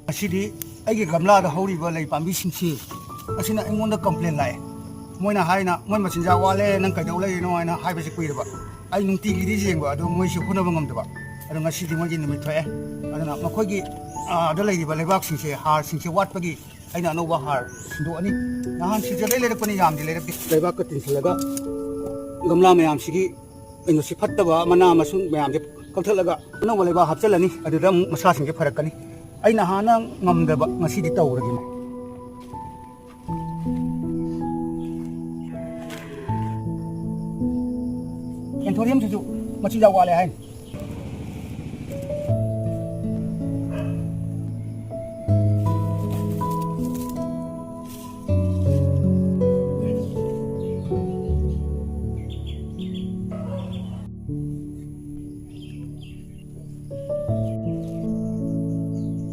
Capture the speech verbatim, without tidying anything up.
ꯉꯁꯤꯗꯤ ꯑꯩꯒꯤ ꯒꯝꯂꯥꯗ ꯍꯧꯔꯤꯕ ꯂꯩ ꯄꯥꯝꯕꯤꯁꯤꯡꯁꯤ ꯑꯁꯤꯅ ꯑꯩꯉꯣꯟꯗ ꯀꯝꯄ꯭ꯂꯦꯟ ꯂꯥꯛꯑꯦ꯫ ꯃꯣꯏꯅ ꯍꯥꯏꯅ, "ꯃꯣꯏ ꯃꯆꯤꯟꯖꯥꯛ ꯋꯥꯠꯂꯦ, ꯅꯪ ꯀꯩꯗꯧ ꯂꯩꯔꯤꯅꯣ?" ꯍꯥꯏꯅ ꯍꯥꯏꯕꯁꯤ ꯀꯨꯏꯔꯕ꯫ ꯑꯩ ꯅꯨꯡꯇꯤꯒꯤꯗꯤ ꯌꯦꯡꯕ, ꯑꯗꯣ ꯃꯣꯏꯁꯨ ꯍꯣꯠꯅꯕ ꯉꯝꯗꯕ꯫ ꯑꯗꯣ ꯉꯁꯤꯗꯤ ꯃꯣꯏꯒꯤ ꯅꯨꯃꯤꯠ ꯊꯣꯛꯑꯦ꯫ ꯑꯗꯨꯅ ꯃꯈꯣꯏꯒꯤ, ꯑꯥ, ꯑꯥꯗ ꯂꯩꯔꯤꯕ ꯂꯩꯕꯥꯛꯁꯤꯡꯁꯦ, ꯍꯥꯔꯁꯤꯡꯁꯦ ꯋꯥꯠꯄꯒꯤ ꯑꯩꯅ ꯑꯅꯧꯕ ꯍꯥꯔ ꯁꯤꯟꯗꯣꯛꯑꯅꯤ꯫ ꯅꯍꯥꯟ ꯁꯤꯖꯗꯩ ꯂꯩꯔꯛꯄꯅꯤ, ꯌꯥꯝꯗꯤ ꯂꯩꯔꯛꯇꯦ꯫ ꯂꯩꯕꯥꯛꯀ ꯇꯤꯟꯁꯤꯜꯂꯒ ꯒꯝꯂꯥ ꯃꯌꯥꯝꯁꯤꯒꯤ ꯀꯩꯅꯣꯁꯤ ꯐꯠꯇꯕ ꯃꯅꯥ ꯃꯁꯤꯡ ꯃꯌꯥꯝꯁꯦ ꯀꯛꯊꯠꯂꯒ ꯑꯅꯧꯕ ꯂꯩꯕꯥꯛ ꯍꯥꯞꯆꯤꯜꯂꯅꯤ꯫ ꯑꯗꯨꯗ ꯑꯃꯨꯛ ꯃꯁꯥꯁꯤꯡꯁꯦ ꯐꯔꯛꯀꯅꯤ꯫ ꯑꯩꯅ ꯍꯥꯟꯅ ꯉꯝꯗꯕ ꯉꯁꯤꯗꯤ ꯇꯧꯔꯒꯦ꯫ ꯑꯦꯟꯊꯣꯔꯤꯌꯝꯁꯤꯁꯨ ꯃꯆꯤꯟꯖꯥꯛ ꯋꯥꯠꯂꯦ ꯍꯥꯏꯅꯤ꯫